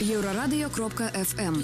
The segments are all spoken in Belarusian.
Еўрарадыё.фм.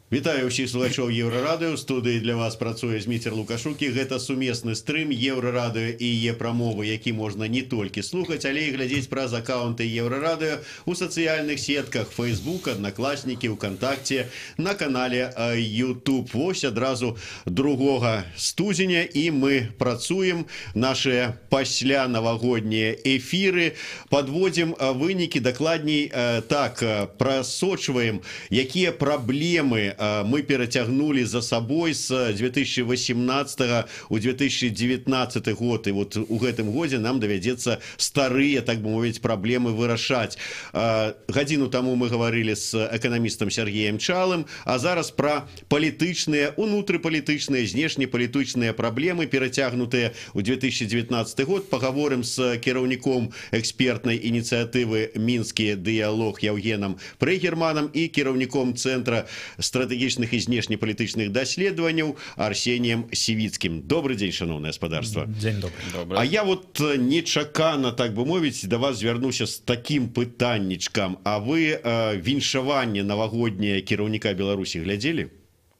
Вітаю ўсіх слухачоў Еўрарадыё. У студыі для вас працуе Зміцер Лукашук. І гэта сумесны стрым Еўрарадыё і Е-прамовы, які можна не толькі слухаць, але і глядзець праз аккаунты Еўрарадыё у сацыяльных сетках Facebook, Аднакласнікі, ВКонтакте, на канале YouTube. Вось адразу 2 студзеня, і мы працуем наши пасля навагоднія эфіры, подводзім вынікі, дакладней так, прасочваем, якія праблемы мы перацягнулі за сабой с 2018 у 2019 год. І вот у гэтым годзе нам давядзецца старыя, так бы мовіць, праблемы вырашаць. Гадзіну таму мы гаварылі с эканамістам Сергеем Чалым, а зараз пра палітычныя, унутрыпалітычныя, знешнепалітычныя праблемы, перацягнутыя ў 2019 год, пагаворым с кіраўніком экспертнай ініцыятывы «Мінскі дыялог» Яўгенам Прыгерманам і кіраўніком Цэнтра стратэгічных і знешнепалітычных даследаванняў Арсением Сівіцкім. Добрый дзень, шаноўнае гаспадарства. Дзень добрый. Добрый. А я вот нечакана, так бы мовіць, да вас звярнуся з такім пытаннічкам. А вы віншаванне навагодняе кіраўніка Беларусі глядзелі?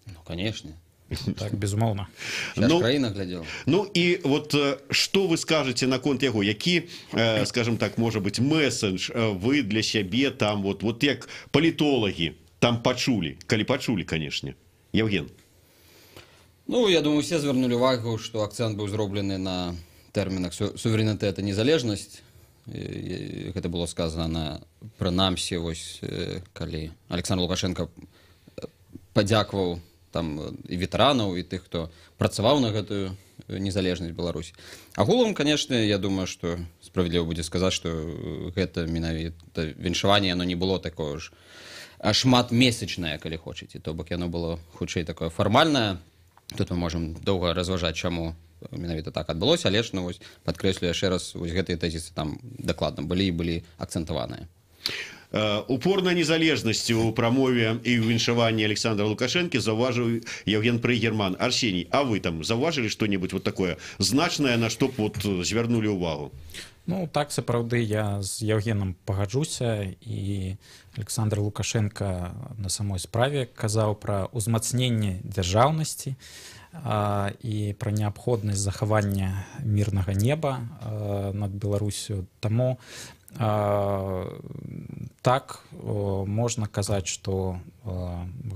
Ну, конечно. Так, безумоўна. Ну, краіна глядзела. Ну і вот што вы скажаце наконт яго, які, скажем так, можа быць, месседж вы для сябе там вот як палітолагі там пачулі, калі пачулі, конечно? Яўген. Ну, я думаю, усе звярнулі увагу, што акцэнт быў зроблены на тэрмінах суверэнітэт і незалежнасць. І гэта было сказана на, прынамсі, вось, калі Александр Лукашенко падзякаваў там і ветэранаў, і тых, хто працаваў на гэтую незалежнасць Беларусі. Агулам, конечно, я думаю, што справядліва будзе сказаць, што гэта менавіта віншаванне, яно не было такое ж шматмесячнае, калі хочаце. То бок яно было хутчэй такое фармальнае. Тут мы можам доўга разважаць, чаму менавіта так адбылося, але ж, ну, вось, падкрэслю яшчэ раз, вось гэтыя тэзісы там дакладна былі і былі акцэнтаваныя. Упор на незалежнасці ў прамове і ў віншаванні Александра Лукашэнкі заўважыў Яўген Прыгерман. Арсений, а вы там заўважылі что-нибудь вот такое значнае, на што б вот звярнулі ўвагу? Ну так, сапраўды, я з Яўгенам пагаджуся, і Александр Лукашенко на самой справе казаў пра ўзмацненне дзяржаўнасці і пра неабходнасць захавання мірнага неба над Беларусю. Таму так, можна казаць, што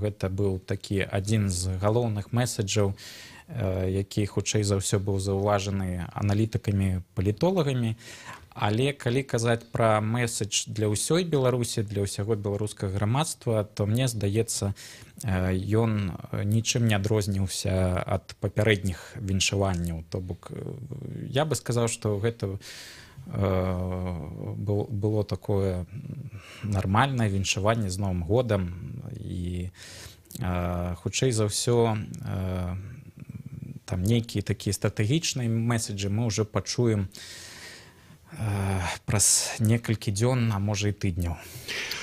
гэта быў такі адзін з галоўных месседжаў, які хутчэй за ўсё быў заўважаны аналітыкамі, палітолагамі. Але калі казаць пра месседж для ўсёй Беларусі, для ўсяго беларускага грамадства, то мне здаецца, ён нічым не адрознівся ад папярэдніх віншаванняў. То бок я бы сказаў, што гэта было такое нармальнае віншаванне з Новым годам, і хутчэй за ўсё там нейкія такія стратэгічныя месседжы мы ўжо пачуем праз некалькі дзён, а можа, і тыдняў.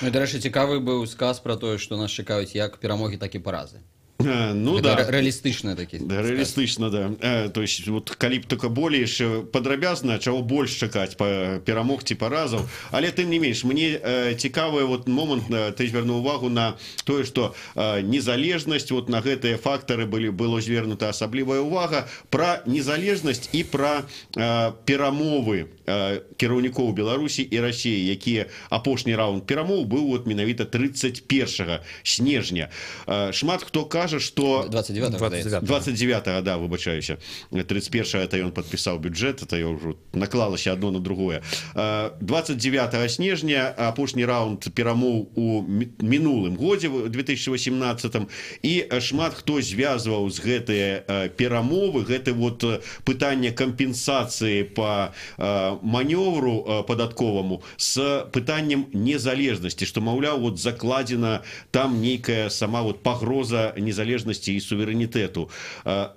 Ну, і, дарэчы, цікавы быў сказ пра тое, што нас чакаюць як перамогі, так і паразы. Ну Гэта да. Рэалістычна такі Да, сказ. Рэалістычна, да. То есть вот калі б только болей яшчэ падрабязна, чаго больш чакаць, па перамог ці паразаў, але тым не менш мне цікавы вот момант, ты звярнуў увагу на тое, што незалежнасць, вот на гэтыя фактары было звернута асаблівая увага, пра незалежнасць і пра перамовы кіраўнікоў Беларусі і Расіі, якія апошні раунд перамоў быў вот менавіта 31 снежня. Шмат хто кажа, што 29, 29. 29, да, выбачаюся, 31, это ён падпісаў бюджет, это я ўжо наклалася одно на другое. 29 снежня апошні раунд перамоў у мінулым годзе, в 2018, і шмат хто звязваў з гэтыя перамовы гэты вот пытанне кампенсацыі по манёвру падатковаму с пытаннем незалежнасці, што, маўляў, вот закладзена там нейкая сама вот пагроза незалежнасці і суверэнітэту.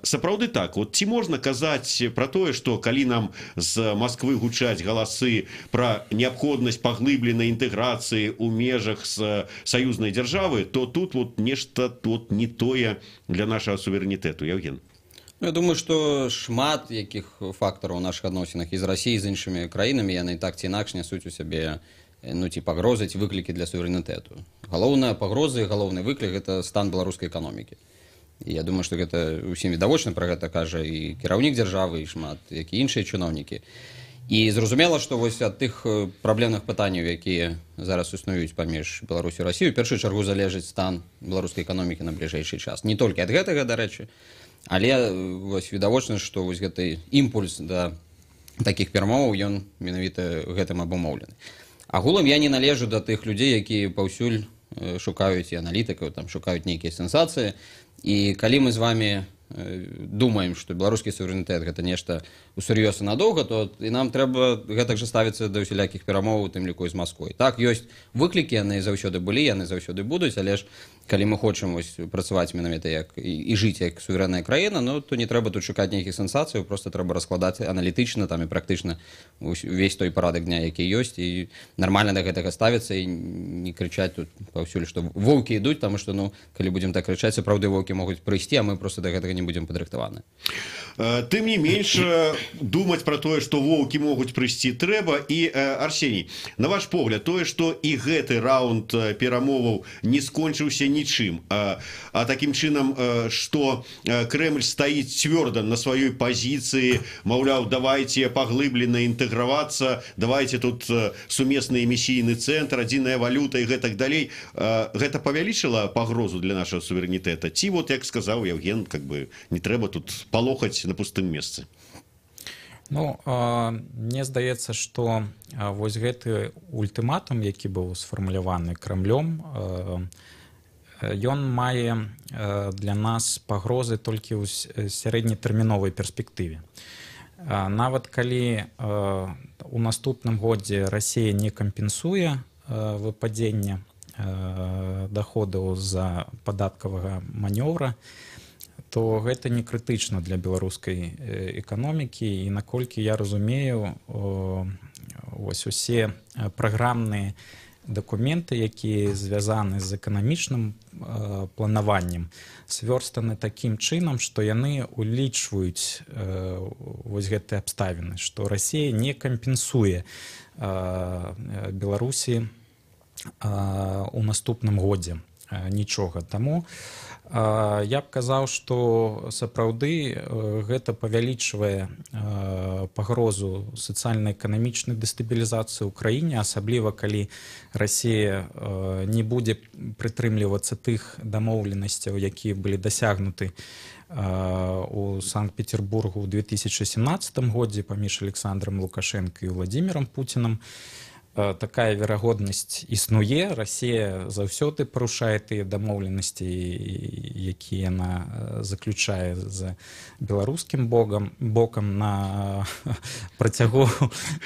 Сапраўды так вот, ці можна казаць пра тое, што калі нам з Москвы гучаць галасы пра неабходнасць паглыбленай інтэграцыі ў межах з саюзнай дзяржавы, то тут вот нешта тут не тое для нашага суверэнітэту, Яўген? Ну, я думаю, што шмат якіх фактараў у нашых адносінах і з Расіяй, з іншымі краінамі, яны так ці інакш нясуць у сябе ну, ці пагрозы, ці выклікі для суверэнітэту. Галоўная пагроза і галоўны выклік — гэта стан беларускай эканомікі. І я думаю, што гэта ўсім відавочна, пра гэта кажа і кіраўнік дзяржавы, і шмат які іншыя чыноўнікі. І зразумела, што вось ад тых праблемных пытанняў, якія зараз існуюць паміж Беларусю і Расіяй, у першую чаргу залежыць стан беларускай эканомікі на бліжэйшы час. Не толькі ад гэтага, дарэчы, але вось відавочна, што вось гэты імпульс да такіх перамоваў, ён менавіта гэтым абумоўлены. Агулам я не належу да тых людзей, якія паўсюль шукаюць і аналітыкаў, там шукаюць нейкія сенсацыі. І калі мы з вами думаем, што беларускі суверэнітэт — гэта нешта усур'ёз і надоўга, то і нам трэба гэтак жа ставіцца да ўсялякіх перамоў, у тым ліку і з Масквой. Так, ёсць выклікі, яны заўсёды былі, яны заўсёды будуць, але ж калі мы хочам вось працаваць менавіта як і жыць як суверэнная краіна, ну, то не трэба тут шукаць нейкіх сенсацый, просто трэба раскладаць аналітычна там і практычна увесь той парадак дня, які ёсць, і нармальна да гэтага ставіцца і не крычаць тут паўсюль, што воўкі ідуць, таму што, ну, калі будзем так крычаць, сапраўды воўкі могуць прыйсці, а мы просто да гэтага не будзем падрыхтаваны. Тым не менш, думаць про тое, што воўкі могуць прыйсці, трэба. І, Арсений, на ваш погляд, тое, што і гэты раунд перамоваў не скончыўся нічым, а такім чынам, што Крэмль стаіць цвёрда на сваёй пазіцыі, маўляў, давайте паглыблена інтэгравацца, давайте тут сумесны эмісійны цэнтр, адзіная валюта і гэтак далей, гэта павялічыла пагрозу для нашага суверэнітэта, ці вот, як сказаў Яўген, как бы не трэба тут палохаць на пустым месцы? Ну, мне здаецца, што вось гэты ультыматум, які быў сфармуляваны Крамлём, ён мае для нас пагрозы толькі ў сярэднетэрміновай перспектыве. Нават калі у наступным годзе Расія не кампенсуе выпадзення доходаў з-за падаткавага манёўра, то гэта не крытычна для беларускай эканомікі. І, наколькі я разумею, вось усе праграмныя дакументы, якія звязаны з эканамічным планаваннем, свёрстаны такім чынам, што яны улічваюць вось гэтыя абставіны, што Расія не кампенсуе Беларусі у наступным годзе нічога. Таму я б казаў, што сапраўды гэта павялічвае пагрозу сацыяльна-эканамічнай дэстабілізацыі ў краіне, асабліва калі Расія не будзе прытрымлівацца тых дамоўленасцяў, якія былі дасягнуты у Санкт-Петербургу ў 2017 годзе паміж Александром Лукашенко і Владимиром Путиным. Такая верагоднасць існуе. Расія заўсёды парушае тыя дамоўленасці, якія яна заключае з беларускім бокам на працягу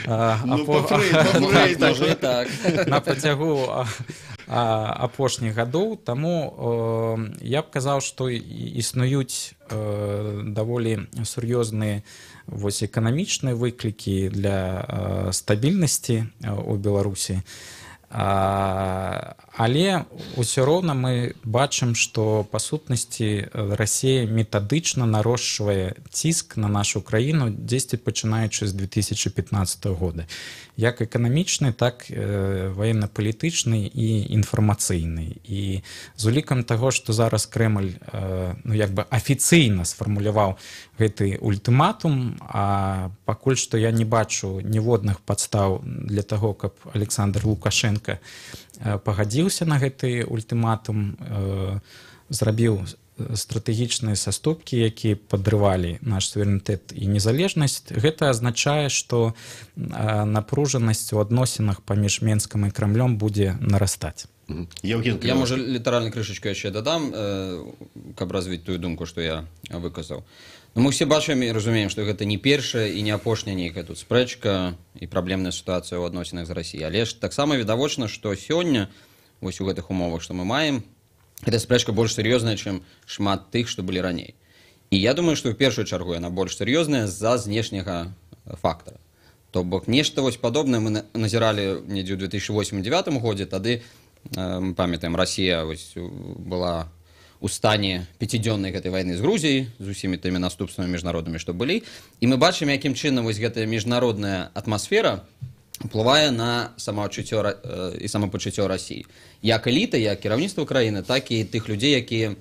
Ну, па Фрэйду. Так. на працягу апошніх гадоў. Таму я б казаў, што існуюць даволі сур'ёзныя вось эканамічныя выклікі для стабільнасці у Беларусі. Але ўсё роўна мы бачым, што па сутнасці Расія метадычна нарошчвае ціск на нашу краіну дзесьці пачынаючы з 2015 года. Як эканамічны, так военна-палітычны і інфармацыйны. І з улікам таго, што зараз Крэмль ну, як бы афіцыйна сфармуляваў гэты ультыматум, а пакуль што я не бачу ніводных падстаў для таго, каб Александр Лукашенко пагадзіўся на гэты ультыматум, зрабіў стратэгічныя саступкі, якія падрывалі наш суверэнітэт і незалежнасць, гэта азначае, што напружанасць у адносінах паміж Менскам і Крамлём будзе нарастаць. Яўген, Я, можа, літаральна крышачку яшчэ дадам, каб развіць тую думку, што я выказаў. Ну, мы ўсе бачым і разумеем, што гэта не першая і не апошняя нейкая тут спрэчка і праблемная сітуацыя ў адносінах з Расіяй. Але ж таксама відавочна, што сёння, вось у гэтых умовах, што мы маем, гэта спрэчка больш сур'ёзная, чым шмат тых, што былі раней. І я думаю, што ў першую чаргу яна больш сур'ёзная з-за знешняга фактара. То бок нешта вось падобнае мы назіралі недзе ў 2008-2009 годзе, тады мы памятаем, Расія вось была у стане пяцідзённай гэтай вайны з Грузіяй, з усімі тымі наступствамі міжнароднымі, што былі. І мы бачым, якім чынам вось гэтая міжнародная атмасфера уплывае на самаадчуццё і самапачуццё Расіі. Як эліты, як кіраўніцтва краіны, так і тых людзей, якія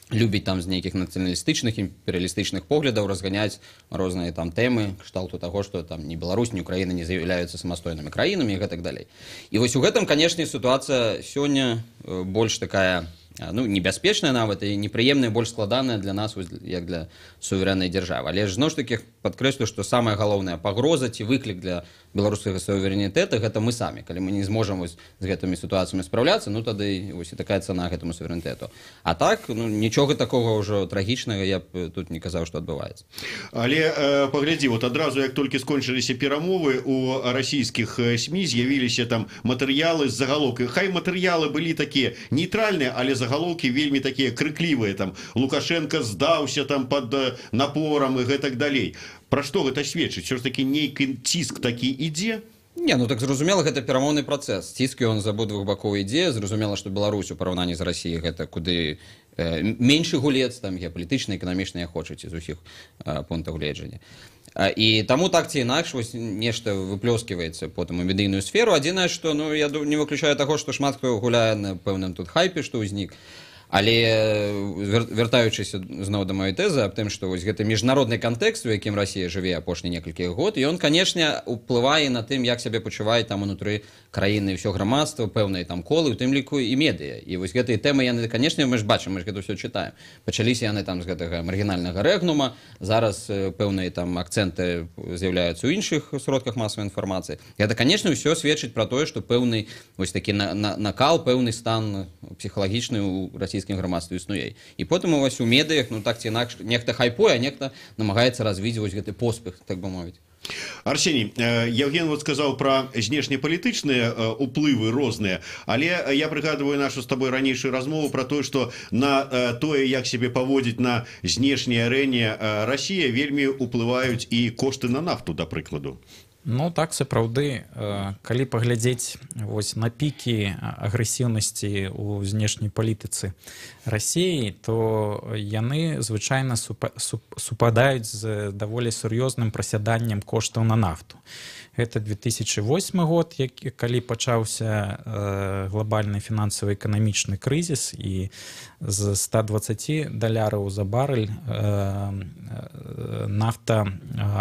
любіць там з нейкіх нацыяналістычных, імперыялістычных поглядаў разганяць розныя там тэмы кшталту таго, што там ні Беларусь, ні Украіна не з'яўляюцца самастойнымі краінамі і гэтак далей. І вось у гэтым, канешне, сітуацыя сёння больш такая, ну, небяспечная нават і непрыемная, больш складаная для нас, вось, як для суверэннай дзяржавы. Але ж зноў ж такі падкрэслю, што самая галоўная пагроза ці выклік для беларускага суверэнітэта гэта мы самі. Калі мы не зможам вось з гэтымі сітуацыямі спраўляцца, ну тады вось і такая цана гэтаму суверэнітэту. А так, ну, нічога такога ўжо трагічнага я б тут не казаў, што адбываецца. Але паглядзі, вот адразу як толькі скончыліся перамовы, у расійскіх СМІ з'явіліся там матэрыялы з загалоўкай. Хай матэрыялы былі такія нейтральныя, але загалоўкі вельмі такія крыклівыя, там Лукашенко здаўся там под напорам і гэтак далей. Пра што гэта сведчыць? Усё ж такі нейкі ціск такі ідзе? Не, ну так зразумела, гэта перамоўны працэс. Ціск ён з абодвух бакоў ідзе. Зразумела, што Беларусь у параўнанні з Расіяй гэта куды меншы гулец, там геапалітычна, эканамічна, як хочаце, з усіх пунктаў гледжання. І таму так ці інакш вось нешта выплёскиваецца потым у медыйную сферу. Адзінае, што, ну, я не выключаю таго, што шмат хто гуляе на пэўным тут хайпе, што ўзнік. Але вяртаючыся зноў да маёй тэзы аб тым, што вось гэты міжнародны кантэкст, у якім Расія жыве апошнія некалькі год, ён, канешне, уплывае на тым, як сябе пачувае там унутры краіны ўсё грамадства, пэўныя там колы, у тым ліку і медыа. І вось гэтыя тэмы яны, канешне, мы ж бачым, мы ж гэта ўсё чытаем. Пачаліся яны там з гэтага маргінальнага рэгнума, зараз пэўныя там акцэнты з'яўляюцца ў іншых сродках масавай інфармацыі. Гэта, канешне, ўсё сведчыць пра тое, што пэўны вось такі накал, пэўны стан псіхалагічны ў расійскім грамадстве існуе. І потым у вас у медыях, ну так ці інакш, нехта хайпуе, а нехта намагаецца развіць вось гэты поспех, так бы мовіць. Арсений, Евген вот сказаў пра знешнепалітычныя уплывы розныя, але я прыгадываю нашу з табой ранейшую размову пра тое, што на тое, як сябе паводзіць на знешняй арэне Расія, вельмі уплываюць і кошты на нафту, да прыкладу. Ну так, сапраўды, калі паглядзець вось на пікі агрэсіўнасці ў знешняй палітыцы Расіі, то яны звычайна супадаюць з даволі сур'ёзным прасяданнем коштаў на нафту. Гэта 2008 год, калі пачаўся глобальны фінансава-эканамічны крызіс, і з 120 даляраў за барэль нафта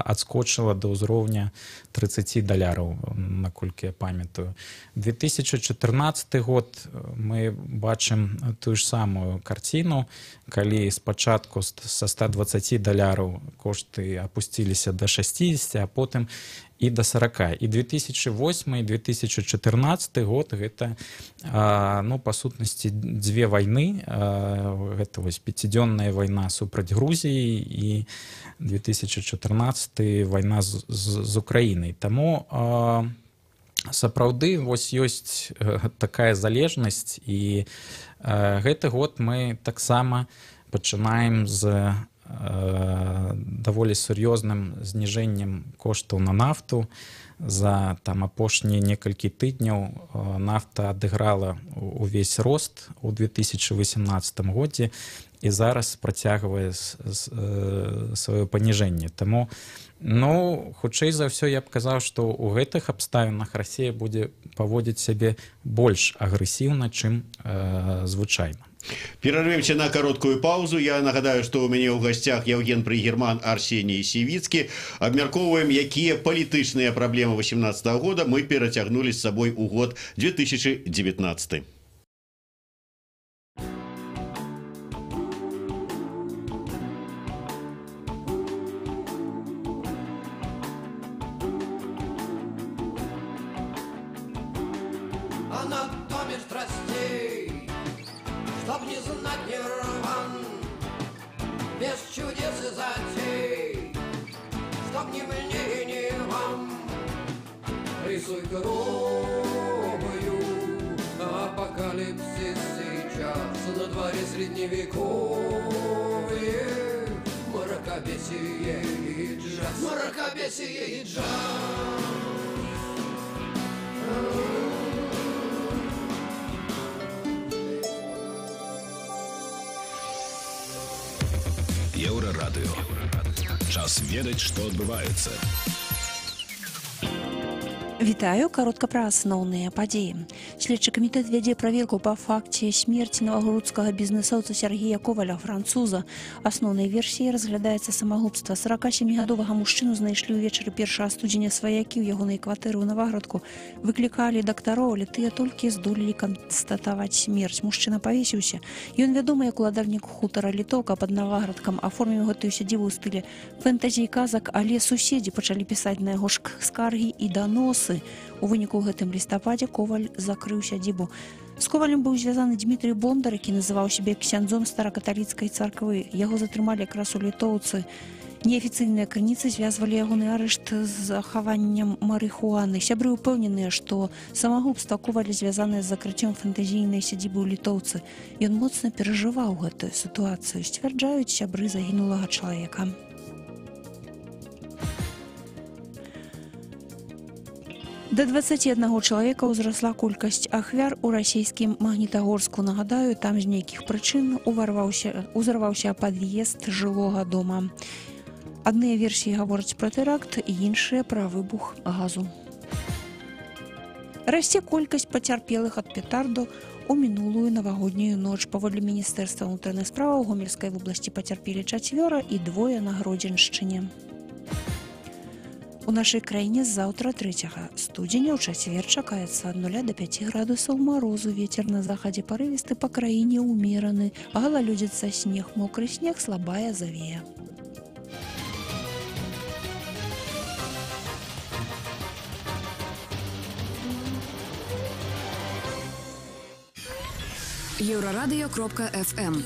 адскочыла да ўзроўня 30 даляраў, наколькі я памятаю. 2014 год мы бачым тую ж самую карціну, калі спачатку са 120 даляраў кошты апусціліся да 60, а потым і до 40. І 2008 і 2014 год гэта, ну, па сутнасці дзве вайны. Гэта вось пяцідзённая вайна супраць Грузіі і 2014 вайна з Украінай. Таму сапраўды вось ёсць такая залежнасць, і гэты год мы таксама пачынаем з даволі сур'ёзным зніжэннем коштаў на нафту. За там апошнія некалькі тыдняў нафта адыграла увесь рост у 2018 годзе і зараз працягвае сваё паніжэнне. Таму, ну, хутчэй за ўсё, я б казаў, што ў гэтых абставінах Расія будзе паводзіць сябе больш агрэсіўна, чым звычайна. Перарвемся на короткую паузу. Я нагадаю, што ў мяне ў гасцях Евген Прыгерман, Арсений Сівіцкі. Абмяркоўваем, якія палітычныя праблемы 2018 года мы перацягнулі з сабой у год 2019. Анатомия страстей, чтоб не знать нирван, без чудес и затей, чтоб ни мне и ни вам. Рисуй кровью апокалипсис сейчас, на дворе средневековье, мракобесие и джаз, мракобесие и джаз. Еўрарадыё. Час ведаць, што адбываецца. Вітаю, каротка пра асноўныя падзеі. Следчы камітэт вядзе праверку па факце смерці навагрудскага бізнесоўца Сергея Коваля, француза. Асноўнай версіяй разглядаецца самагубства. 47-гадовага мужчыну знайшлі ўвечары 1 студзеня сваякі ў ягонай кватэры ў Наваградку. Выклікалі дактароў, але тыя толькі здолелі канстатаваць смерць. Мужчына павесіўся. Ён вядомы як уладальнік хутара Літоўка пад Наваградкам, аформіў гэтую сядзібу ў стылі фэнтэзі і казак, але суседзі пачалі пісаць на яго скаргі і даносы. У выніку ў гэтым лістападзе Коваль закрыў сядзібу. З Ковалем быў звязаны Дмітрый Бондар, які называў сябе ксяндзом старакаталіцкай царквы. Яго затрымалі якраз у Літоўцы. Неафіцыйныя крыніцы звязвалі ягоны арышт з захаваннем марыхуаны. Сябры ўпэўненыя, што самагубства Коваля звязанае з закрыццём фэнтэзійнай сядзібы ў Літоўцы. Ён моцна перажываў гэтую сітуацыю, сцвярджаюць сябры загінулага чалавека. До 21 чалавека ўзрасла колькасць ахвяр у расійскім Магнітагорску. Нагадаю, там з нейкіх прычын узарваўся пад'езд жылога дома. Адныя версіі гавораць пра тэракт, іншыя пра выбух газу. Расце колькасць пацярпелых ад петарду у мінулую навагоднюю ноч. Паводле Міністэрства ўнутраных справаў Гомельскай вобласці пацярпелі 4 і 2 на Гродзеншчыне. У нашай краіне заўтра 3 студзеня ў чацвер чакаецца ад 0 до 5 градусаў марозу. Вецер на захадзе парывісты, па краіне ўмераны. Галалёдзіца, снег, мокры снег, слабая завея. Еўрарадыё.фм.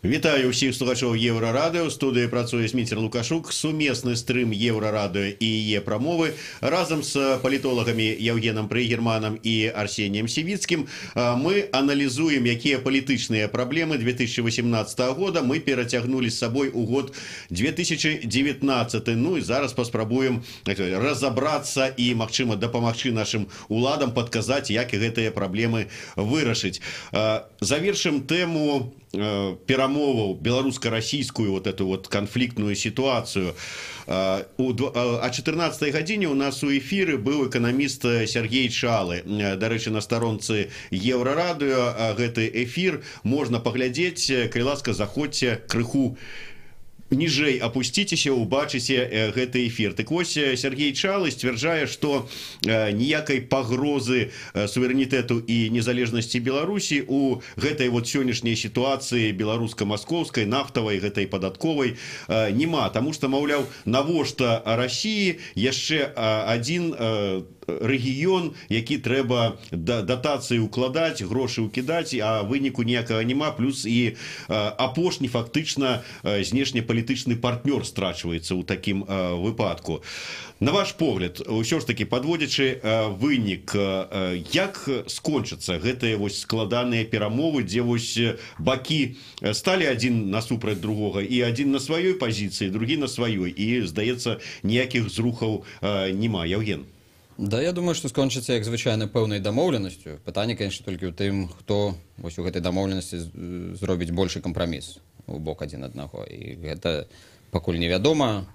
Вітаю ўсіх слухачоў Еўрарадыё. У студыі працуе Зміцер Лукашук. Сумесны стрым Еўрарадыё і Е-прамовы разам з палітолагамі Яўгенам Прыгерманам і Арсеніем Сівіцкім мы аналізуем, якія палітычныя праблемы 2018 года мы перацягнулі з сабой у год 2019. Ну і зараз паспрабуем разабрацца і, магчыма, дапамагчы нашым уладам падказаць, як гэтыя праблемы вырашыць. Завершым тэму перамоваў беларуска-расійскую вот эту вот канфліктную сітуацыю. О 14 гадзіне у нас у эфіры быў эканаміст Сергей Чалы. Дарэчы, на старонцы Еўрарадыё гэты эфір можна паглядзець. Калі ласка, заходзьце крыху ніжэй апусціцеся, убачыце гэты эфір. Так вось, Сергей Чалы сцвярджае, што ніякай пагрозы суверэнітэту і незалежнасці Беларусі у гэтай вот сённяшняй сітуацыі беларуска-маскоўскай, нафтавай, гэтай падатковай няма. Таму што, маўляў, навошта Расіі яшчэ адзін рэгіён, які трэба датацыі укладаць, грошы ўкідаць, а выніку ніякага няма, плюс і апошні фактычна знешнепалітычны партнёр страчваецца ў такім выпадку. На ваш погляд, ўсё ж такі, падводзячы вынік, як скончацца гэтыя вось складаныя перамовы, дзе вось бакі сталі адзін насупраць другога, і адзін на сваёй пазіцыі, другі на сваёй, і, здаецца, ніякіх зрухаў няма. Яўген? Да, я думаю, што скончыцца, як звычайна, пэўнай дамоўленасцю. Пытанне, конечно, толькі ў тым, хто вось у гэтай дамоўленасці зробіць большы кампраміс у бок адзін аднаго. І гэта пакуль невядома.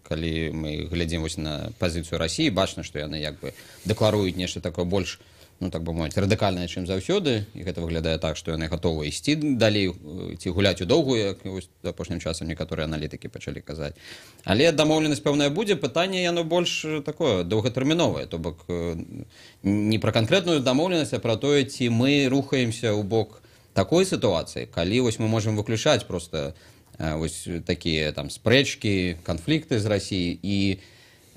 Калі мы глядзім вось на пазіцыю Расіі, бачна, што яны як бы дэкларуюць нешта такое больш, ну, так бы мовіць, радыкальнае, чым заўсёды. І гэта выглядае так, што яны гатовы ісці далей, ці гуляць у доўгую, як вось апошнім часам некаторыя аналітыкі пачалі казаць. Але дамоўленасць пэўная будзе, пытанне яно больш такое доўгатэрміновае, то бок не пра канкрэтную дамоўленасць, а пра тое, ці мы рухаемся ў бок такой сітуацыі, калі вось мы можам выключаць проста вось такія там спрэчкі, канфлікты з Расіяй і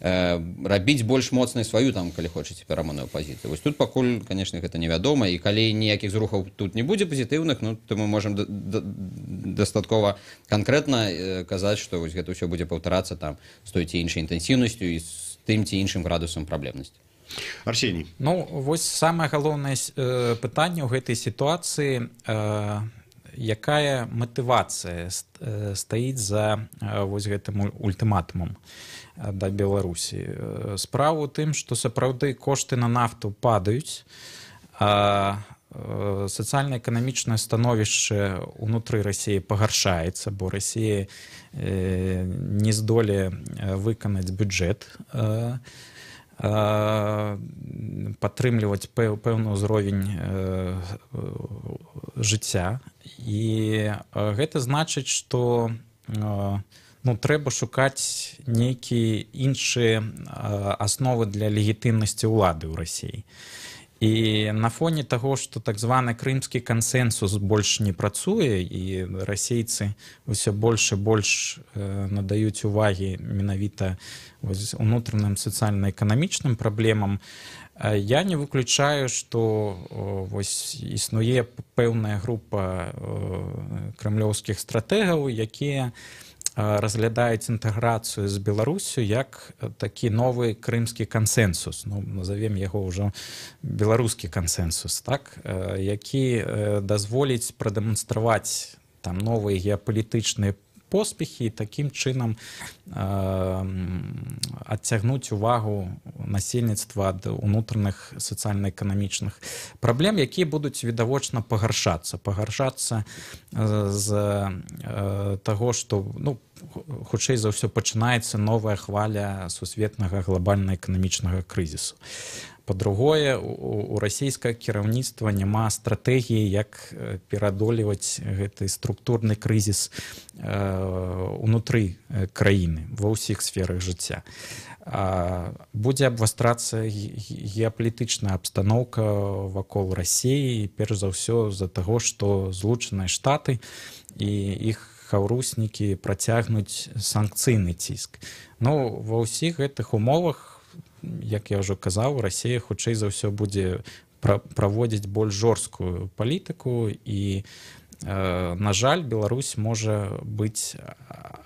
рабіць больш моцнай сваю, там, калі хочаце, перамоўную пазіцыю. Вось тут пакуль, конечно, гэта невядома, і калі ніякіх зрухаў тут не будзе пазітыўных, ну, то мы можам дастаткова канкрэтна казаць, што вось гэта ўсё будзе паўтарацца там з той ці іншай інтэнсіўнасцю і з тым ці іншым градусам праблемнасці. Арсений. Ну, вось самае галоўнае пытанне ў гэтай сітуацыі, якая матывацыя стаіць за вось гэтым ультыматумам да Беларусі. Справа ў тым, што сапраўды кошты на нафту падаюць, Сацыяльна-эканамічнае становішча унутры Расіі пагаршаецца, бо Расія не здолее выканаць бюджэт, падтрымліваць пэўны ўзровень жыцця. І гэта значыць, што, ну, трэба шукаць нейкія іншыя асновы для легітымнасці ўлады ў Расіі. І на фоне таго, што так званы крымскі кансенсус больш не працуе і расейцы ўсё больш і больш надаюць увагі менавіта унутраным сацыяльна-эканамічным праблемам, я не выключаю, што вось існуе пэўная група крамлёўскіх стратэгаў, якія разглядаюць інтэграцыю з Беларусю як такі новы крымскі кансенсус, ну, назовем яго ўжо беларускі кансенсус, так, які дазволіць прадэманстраваць там новыя геапалітычныя поспехі і такім чынам адцягнуць увагу насельніцтва ад унутраных сацыяльна-эканамічных праблем, якія будуць відавочна пагаршацца з таго, што, ну, хутчэй за ўсё, пачынаецца новая хваля сусветнага глобальна-эканамічнага крызісу. Па-другое, у расійскага кіраўніцтва няма стратэгіі, як пераадолеваць гэты структурны крызіс унутры краіны ва ўсіх сферах жыцця. Будзе абвастрацца геапалітычная абстаноўка вакол Расіі, перш за ўсё з-за таго, што Злучаныя Штаты і іх хаўруснікі працягнуць санкцыйны ціск. Ну, ва ўсіх гэтых умовах, як я ўжо казаў, Расія хутчэй за ўсё будзе праводзіць больш жорсткую палітыку і, на жаль, Беларусь можа быць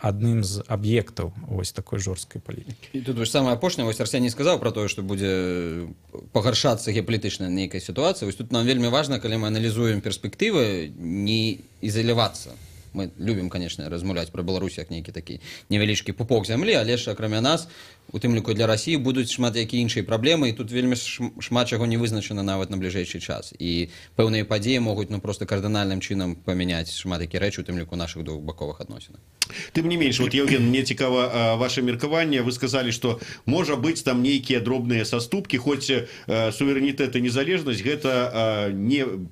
адным з аб'ектаў вось такой жорсткай палітыкі. І тут вось самае апошняе, вось Арсеній сказаў пра тое, што будзе пагаршацца геапалітычная нейкая сітуацыя. Вось тут нам вельмі важна, калі мы аналізуем перспектывы, не ізалявацца. Мы любім, конечно, размаўляць пра Беларусь як нейкі такі невялічкі пупок зямлі, але ж акрамя нас, у тым ліку для Расіі, будуць шмат якія іншыя праблемы, і тут вельмі шмат чаго не вызначана нават на бліжэйшы час. І пэўныя падзеі могуць, ну, просто кардынальным чынам памяняць шмат якія рэчы, у тым ліку нашых двухбаковых адносінах. Тым не менш, вот, Евген, мне цікава ваше меркаванне. Вы сказали, что можа быць там нейкія дробныя саступкі, хоць суверэнітэт і незалежнасць — гэта не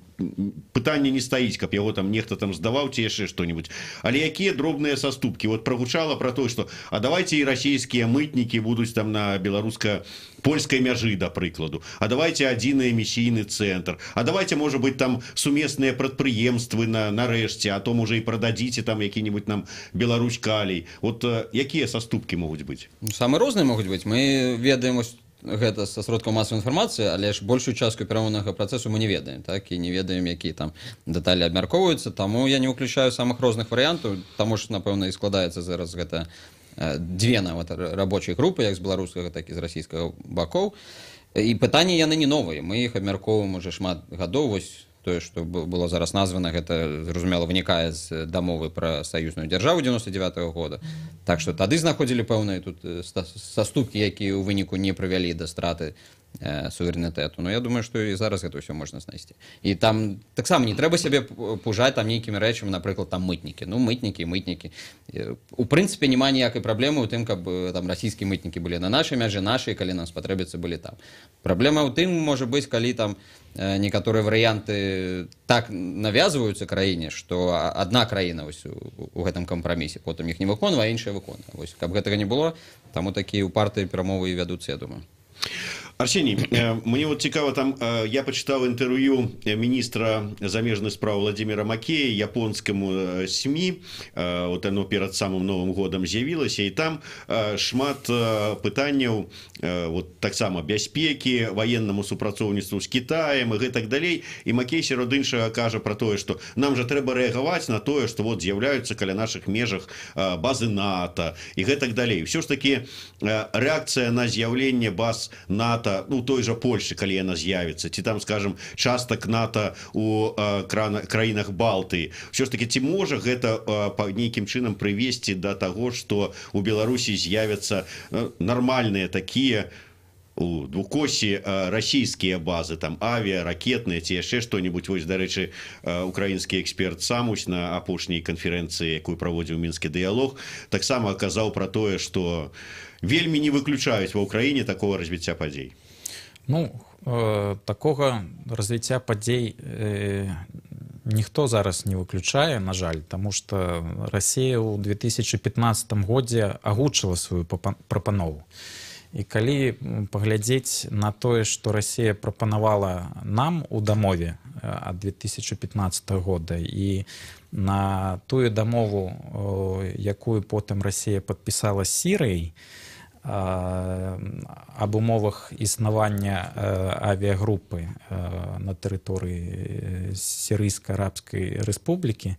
пытанне не стаіць, каб яго там нехта там здаваў ці яшчэ что-нибудь. Але якія дробныя саступкі? Вот прагучала пра то, что а давайте і расійскія мытнікі будуць там на беларуска польскай мяжы, да прыкладу, а давайте адзіны эмісійны цэнтр, а давайте, можа быть, там сумесныя прадпрыемствы на нарэшце, а то можа і прададзіце там які-нибудь нам Беларусь калій. Вот якія саступкі могуць быць? Ну, самыя розныя могуць быць. Мы ведаем вось гэта са сродкаў масавай інфармацыі, але ж большую частку перамоўнага працэсу мы не ведаем, так, і не ведаем, якія там дэталі абмяркоўваюцца. Таму я не выключаю самых розных варыянтаў, таму ж, напэўна, і складаецца зараз гэта дзве нават рабочыя групы, як з беларускага, так і з расійскага бакоў. І пытанні яны не новыя, мы іх абмяркоўваем уже шмат гадоў. Вось тое, што было зараз названа, гэта, зразумела, вынікае з дамовы пра саюзную дзяржаву 99 -го года. Так што тады знаходзілі пэўныя тут саступкі, якія ў выніку не прывялі да страты суверэнітэту. Но я думаю, што і зараз гэта ўсё можна знайсці. І там таксама не трэба сябе пужаць там нейкімі рэчамі, напрыклад, там мытнікі. Ну, мытнікі, мытнікі. У прынцыпе, няма ніякай праблемы ў тым, каб там расійскія мытнікі былі на нашай мяжы, нашыя, калі нам спатрэбіцца, былі там. Праблема ў тым можа быць, калі там некаторыя варыянты так навязваюцца краіне, што адна краіна вось у гэтым кампрамісе потым іх не выконвае, а іншая выконвае. Вось каб гэтага не было, таму такія упартыя перамовы і вядуцца, я думаю. Арсений, мне вот цікава там, я пачытаў інтэрв'ю міністра замежных справ Владимира Макея японскаму СМІ, вот оно перад самым Новым годам з'явілася, і там шмат пытанняў вот таксама бяспекі, военнаму супрацоўніцтву з Китаем і гэтак далей. І Макей сярод іншага кажа пра тое, что нам жа трэба рэагаваць на тое, что вот з'яўляюцца каля наших межах базы НАТО і гэтак далей. Все ж таки рэакцыя на з'яўленне баз НАТО, ну, той жа Польшы, калі яна з'явіцца, ці там, скажем, частак НАТО у краінах Балтыі, все ж таки ці можа гэта па нейкім чынам прывесці да таго, что у Беларусі з'явяцца нармальныя такія У двукоссі расійскія базы, там авіа, ракетныя ці яшчэ что-нибудь. Вось, дарэчы, украінскі эксперт Самусь на апошняй канферэнцыі, якую праводзіў Мінскі дыялог, таксама казаў про тое, что вельмі не выключаюць ва Ўкраіне такого развіцця падзей. Ну, такога развіцця падзей ніхто зараз не выключае, на жаль, таму что Расія ў 2015 годзе агучыла сваю прапанову. І калі паглядзець на тое, што Расія прапанавала нам у дамове ад 2015 года, і на тую дамову, якую потым Расія падпісала з Сірыяй аб умовах існавання авіягрупы на тэрыторыі Сірыйска-Арабскай Рэспублікі,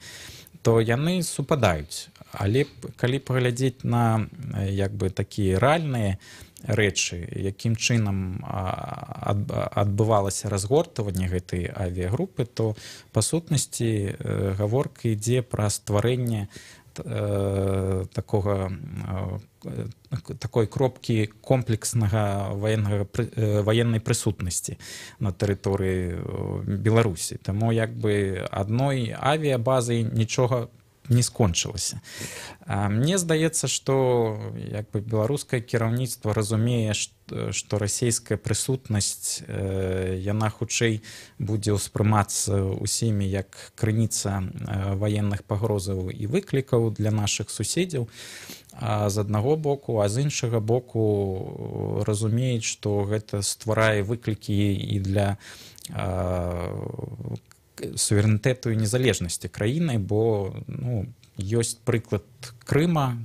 то яны супадаюць. Але калі паглядзець на як бы такія рэальныя рэчы, якім чынам адбывалася разгортаванне гэтай авіягрупы, то па сутнасці гаворка ідзе пра стварэнне такой кропкі комплекснага военнага военной прысутнасці на тэрыторыі Беларусі. Таму як бы адной авіябазай нічога не скончылася. Мне здаецца, што як бы беларускае кіраўніцтва разумее, што расійская прысутнасць, яна хутчэй будзе ўспрымацца ўсімі як крыніца ваенных пагрозаў і выклікаў для нашых суседзяў, а з аднаго боку, а з іншага боку разумеюць, што гэта стварае выклікі і для суверэнітэту і незалежнасці краіны, бо, ну, ёсць прыклад Крыма,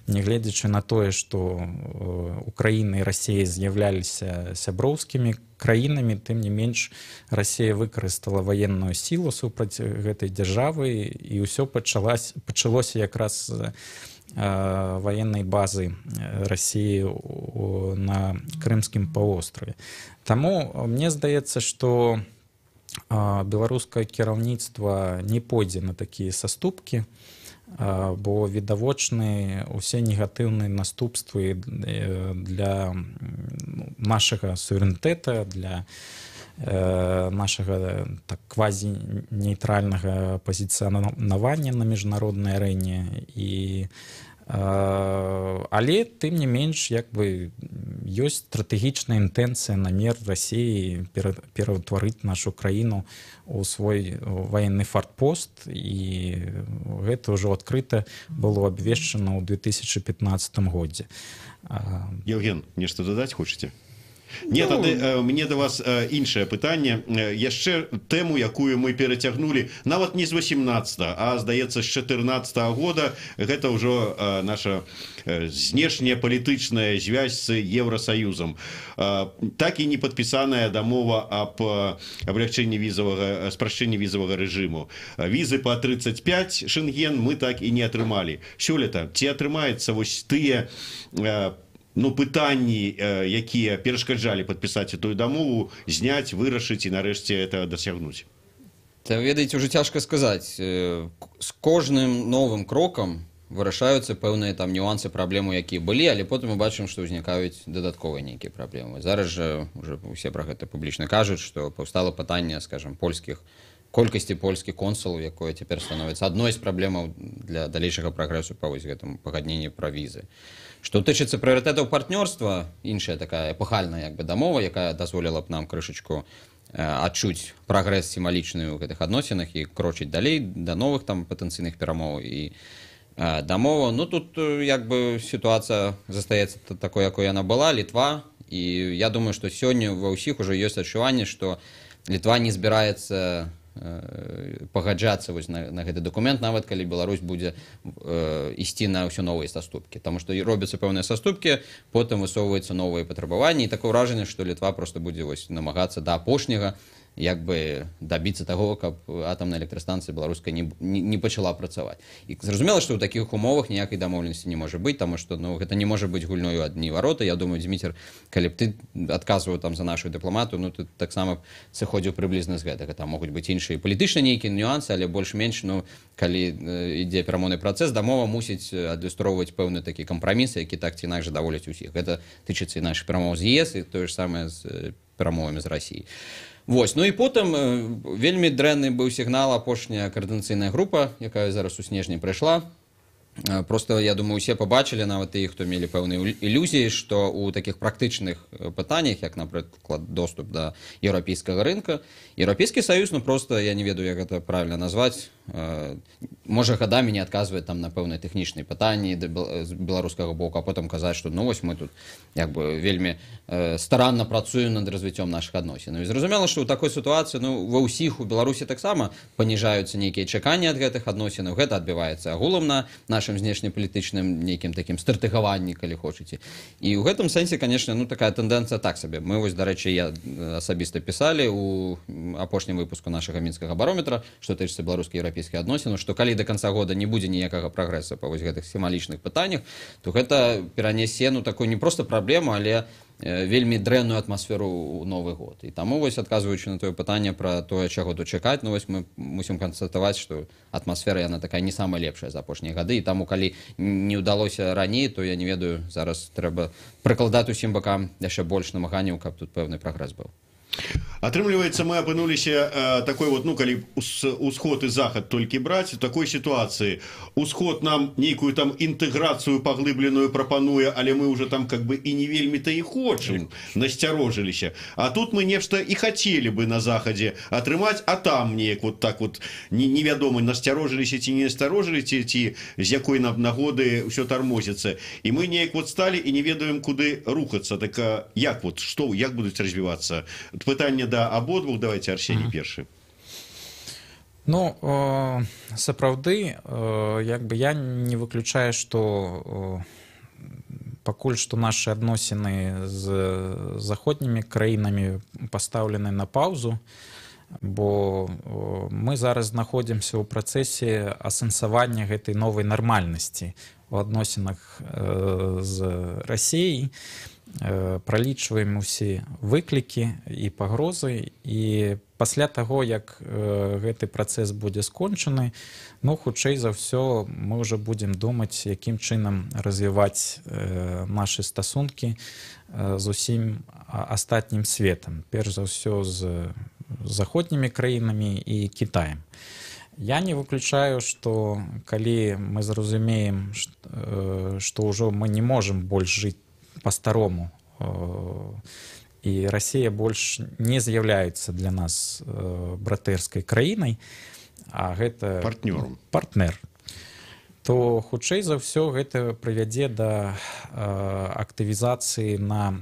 нягледзячы на тое, што Украіна і Расія з'яўляліся сяброўскімі краінамі, тым не менш Расія выкарыстала ваенную сілу супраць гэтай дзяржавы, і ўсё пачалося якраз з ваеннай базы Расіі на Крымскім паўостраве. Таму мне здаецца, што беларускае кіраўніцтва не пойдзе на такія саступкі, бо відавочны усе негатыўныя наступствы для нашага суверэнітэта, для нашага так квазінейтральнага пазіцыянавання на міжнароднай арэне. І але тым не менш як бы ёсць стратэгічная інтэнцыя, намер Расіі пераўтварыць нашу краіну ў свой ваенны фарпост, і гэта ўжо адкрыта было абвешчана ў 2015 годзе. Яўген, нешта дадаць хочаце? Не, ну, тады мне да вас іншае пытанне. Яшчэ тэму, якую мы перацягнулі нават не з 18, а, здаецца, з 14 года, гэта ўжо наша знешняя палітычная звязь з Еўрасаюзам. Так і не падпісаная дамова аб аблягчэнні візавага, спрашчэнні візавага рэжыму. Візы па 35 Шэнген мы так і не атрымалі. Сёлета ці атрымаецца вось тыя ну, пытанні, якія перашкаджалі падпісаць тую дамову, зняць, вырашыць і нарэшце это дасягнуць? Та, ведаеце, уже цяжка сказаць. З кожным новым крокам вырашаюцца пэўныя там нюансы, праблемы, якія былі, але потым мы бачым, што ўзнікаюць дадатковыя нейкія праблемы. Зараз жа уже усе пра гэта публічна кажуць, што паўстала пытанне, скажем, колькасці польскіх консулаў, якое цяпер становіцца адной з праблемаў для далейшага прагрэсу па вось гэтаму пагадненні пра візы. Што тычыцца прыярытэтаў партнёрства, іншая такая эпахальная як бы дамова, якая дазволіла б нам крышачку адчуць прагрэс сімвалічны ў гэтых адносінах і крочыць далей да новых там патэнцыйных перамоў і дамоваў. Ну, тут як бы сітуацыя застаецца такой, якой яна была. Літва, і я думаю, што сёння ва ўсіх ужо ёсць адчуванне, што Літва не збіраецца пагаджацца вось на гэты дакумент, нават калі Беларусь будзе ісці на ўсё новыя саступкі. Таму што робяцца пэўныя саступкі, потым высоўваюцца новыя патрабаванні, і такое ўражанне, што Літва просто будзе вось намагацца да апошняга як бы дабіцца таго, каб атамная электрастанцыя беларуская не пачала працаваць. І зразумела, што ў такіх умовах ніякай дамоўленасці не можа быць, таму што, ну, гэта не можа быць гульнёю адні вароты. Я думаю, Зміцер, калі б ты адказваў там за нашу дыпламату, ну, ты таксама сыходзіў прыблізна з гэтага. Там могуць быць іншыя палітычныя нейкія нюансы, але больш-менш, ну, калі ідзе перамоўны працэс, дамова мусіць адлюстроўваць пэўны такі кампраміс, які так ці інакш задаволіць усіх. Гэта тычыцца і нашых перамоў з ЕС, і тое ж самае з перамовамі з Расіяй. Вось, ну і потым вельмі дрэнны быў сігнал апошняя каардынацыйная група, якая зараз у снежні прайшла. Просто, я думаю, усе пабачылі, нават тыя, хто мелі пэўныя ілюзіі, што ў такіх практычных пытаннях, як, напрыклад, доступ да еўрапейскага рынка, Еўрапейскі саюз, ну, просто, я не ведаю, як гэта правильно назваць, можа гадамі не адказваць там на пэўныя тэхнічныя пытанні з беларускага боку, а потым казаць, што, ну, вось мы тут як бы вельмі старанна працуем над развіццём нашых адносінаў. І зразумела, што ў такой сітуацыі, ну, ва ўсіх у Беларусі таксама паніжаюцца нейкія чаканні ад гэтых адносінаў, гэта адбіваецца агулам на нашым знешнепалітычным нейкім такім стратэгаванні, калі хочаце. І ў гэтым сэнсе, конечно, ну, такая тэндэнцыя так сабе. Мы вось, дарэчы, я асабіста пісалі у апошнім выпуску нашага мінскага барометра, што тычыцца беларуска-еўрапейскіх адносінаў, што калі до конца года не будзе ніякага прагрэса па вось гэтых сімвалічных пытаннях, то гэта перанясе, ну, такую не просто праблему, але вельмі дрэнную атмасферу ў Новы год. І таму вось, адказваючы на твоё пытанне пра тое, чаго тут чакаць, ну, вось мы мусім канстатаваць, што атмасфера яна такая не самая лепшая за апошнія гады, і таму, калі не ўдалося раней, то я не ведаю, зараз трэба прыкладаць усім бакам яшчэ больш намаганняў, каб тут пэўны прагрэс быў. Атрымліваецца, мы апынуліся такой вот, ну, калі усход і захад толькі браць, у такой сітуацыі. Усход нам нейкую там інтэграцыю паглыбленую прапануе, але мы уже там как бы і не вельмі-то і хочам, насцярожыліся. А тут мы нешта і хацелі бы на захадзе атрымаць, а там неяк вот так вот невядома, насцярожыліся ці не насцярожыліся, ці з якой нам нагоды ўсё тармозіцца. І мы неяк вот сталі і не ведаем, куды рухацца. Так а як вот, што, як будуць развівацца? Пытанне да абодвух, давайте Арсений першы. Ну, сапраўды, як бы я не выключаю, што пакуль што нашы адносіны з заходнімі краінамі пастаўлены на паўзу, бо мы зараз знаходзімся ў працэсе асэнсавання гэтай новай нармальнасці у адносінах з Расіяй, пралічваем усе выклікі і пагрозы, і пасля таго, як гэты працэс будзе скончаны, ну, хутчэй за ўсё, мы ўжо будзем думаць, якім чынам развіваць нашы стасункі з усім астатнім светам, перш за ўсё з заходнімі краінамі і Кітаем. Я не выключаю, што калі мы зразумеем, што ўжо мы не можам больш жыць по-старому, і Расія больш не з'яўляецца для нас братэрскай краінай, а гэта партнёрам, партнер, то хутчэй за ўсё гэта прывядзе да актывізацыі на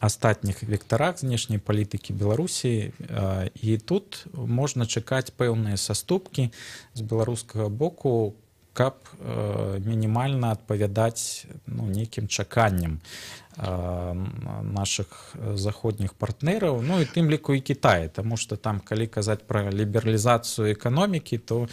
астатніх вектарах знешняй палітыкі Беларусі, і тут можна чакаць пэўныя саступкі з беларускага боку, каб мінімальна адпавядаць, ну, нейкім чаканням нашых заходніх партнераў, ну і тым ліку і Кітая, таму што там, калі казаць пра лібералізацыю эканомікі, то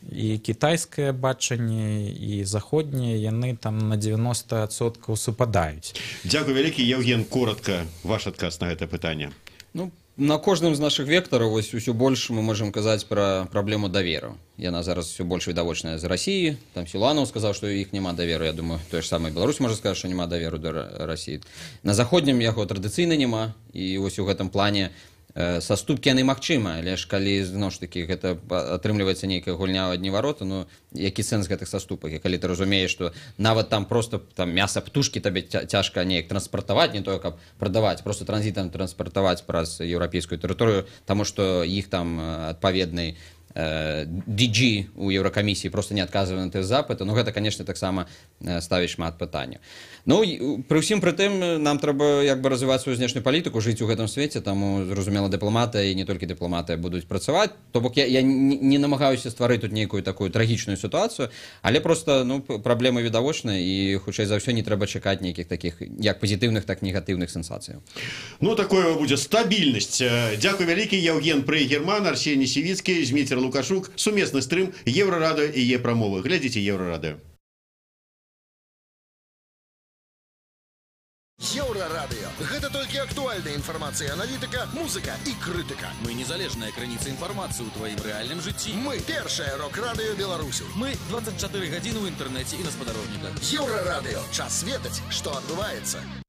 і кітайскае бачанне, і заходнія, яны там на 90% супадаюць. Дзякуй вялікі. Яўген, коротко ваш адказ на гэта пытанне. Ну, на кожным з нашых вектараў вось усё больш мы можам казаць пра праблему даверу. Яна зараз усё больш відавочная з Расіі. Там Сілуанаў сказаў, што іх няма даверу. Я думаю, тое ж самае Беларусь можа сказаць, што няма даверу да Расіі. На заходнім яго традыцыйна няма, і вось у гэтым плане саступкі яны магчымы, але ж калі зноў ж такі гэта атрымліваецца нейкая гульня ў адні вароты, ну, які сэнс гэтых саступак, і калі ты разумееш, што нават там просто там мяса птушкі табе цяжка неяк транспартаваць, не тое каб прадаваць, просто транзітам транспартаваць праз еўрапейскую тэрыторыю, таму што іх там адпаведны DG у Еўракамісіі просто не адказвае на тыя запыты. Ну, гэта, конечно, таксама ставіць шмат пытанняў. Ну, пры ўсім пры тым, нам трэба як бы развіваць сваю знешнюю палітыку, жыць у гэтым свеце, таму, зразумела, дыпламаты і не толькі дыпламаты будуць працаваць. То бок я не намагаюся стварыць тут нейкую такую трагічную сітуацыю, але просто, ну, праблемы відавочныя, і хутчэй за ўсё не трэба чакаць нейкіх такіх як пазітыўных, так негатыўных сенсацыяў. Ну, такое будзе стабільнасць. Дзякуй вялікі. Яўген Прейгерман, Арсений Сівіцкі, Зміцер Лукашук. Сумесны стрым Еўрарадыё і Е-прамовы. Глядзіце Еўрарадыё. Еўрарадыё. Гэта толькі актуальная інфармацыя, аналітыка, музыка і крытыка. Мы незалежная крыніца інфармацыі ў тваім рэальным жыцці. Мы першае рок-радыё Беларусі. Мы 24 гадзіны ў інтэрнэце і на спадарожніках. Еўрарадыё. Час ведаць, што адбываецца.